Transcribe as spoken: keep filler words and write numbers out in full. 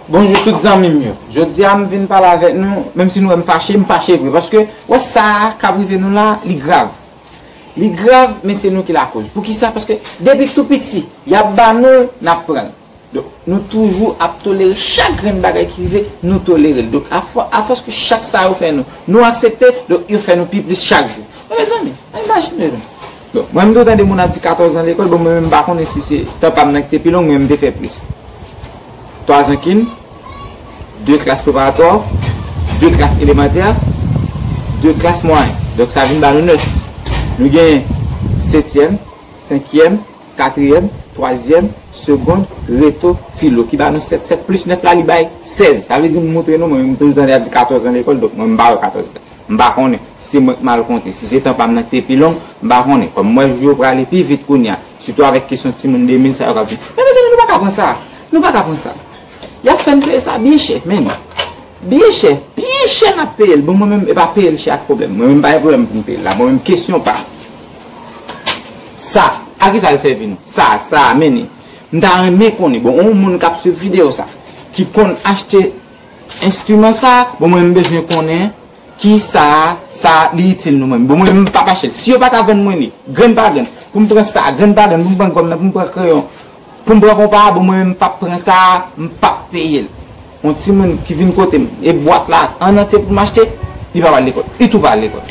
Bonjou tout zanmi m yo. Jodi a m vin pale avèk nou, menm si nou wè m fache, m fache vre. Paske, wè sa a k ap rive nou la, li grav. Li grav, men se nou ki lakoz. Poukisa? Paske depi tou piti, y ap ba nou l, n ap pran l. Donk, nou toujou ap tolere chak grenn bagay ki rive, nou tolere l. Donk, afò, afòs ke chak sa yo fè nou, nou aksepte, donk yo fè nou pi plis chak jou. Men mezanmi, imajine nou. Bon, mwen m toujou tande moun ap di katòz an lekòl, bon, mwen menm m pa konnen si se tan pa m nan ki te pi long, mwen m te fè plis. Twa zan kin, de klas preparatwa, de klas elemantè, de klas mwayen. Donk sa vin ba nou nèf. Nou gen setyèm, senkyèm, katriyèm, twazyèm, segond, reto, filo, ki ba nou sèt. Sèt plis nèf la, li bay sèz. Sa vle di, m montre nou, mwen, m toujou tande ap di katòz an lekòl, donk mwen, m pa wè katòz la. M pa konnen si se mwen k mal konte, si se tan pa m nan ki te pi long, m pa konnen. Kòm m wè jou yo prale pi vit kounye a, sitou avèk kesyon timoun de mil sa yo k ap vin. Men mezanmi, nou pa ka pran sa. Nou pa ka pran sa. Y ap fè n peye sa byen chè, men. Byen chè. Byen chè n ap peye l. Bon, mwen menm, e pa peye l chè ak pwoblèm. Mwen menm, m pa gen pwoblèm pou m peye l la. Mwen menm, kesyon pa m. Sa, a ki sa l sèvi nou? Sa, sa, men ni. M ta renmen konnen. Bon, yon moun k ap swiv videyo sa, ki konn achte enstriman sa, bon, mwen, m bezwen konnen ki sa, sa li itil nou menm. Bon, mwen, m p ap achte l. Si yo pa ka vann mwen li, grenn pa grenn, pou m pran sa, grenn pa grenn, pou m pran gòm nan, pou m pran kreyon, pou m pran konpa, bon, mwen, m p ap pran sa, m p ap peye l. Yon timoun ki vin kote m, e bwat la, an antye pou m achte, li pa pral lekòl. Li tou pa al lekòl.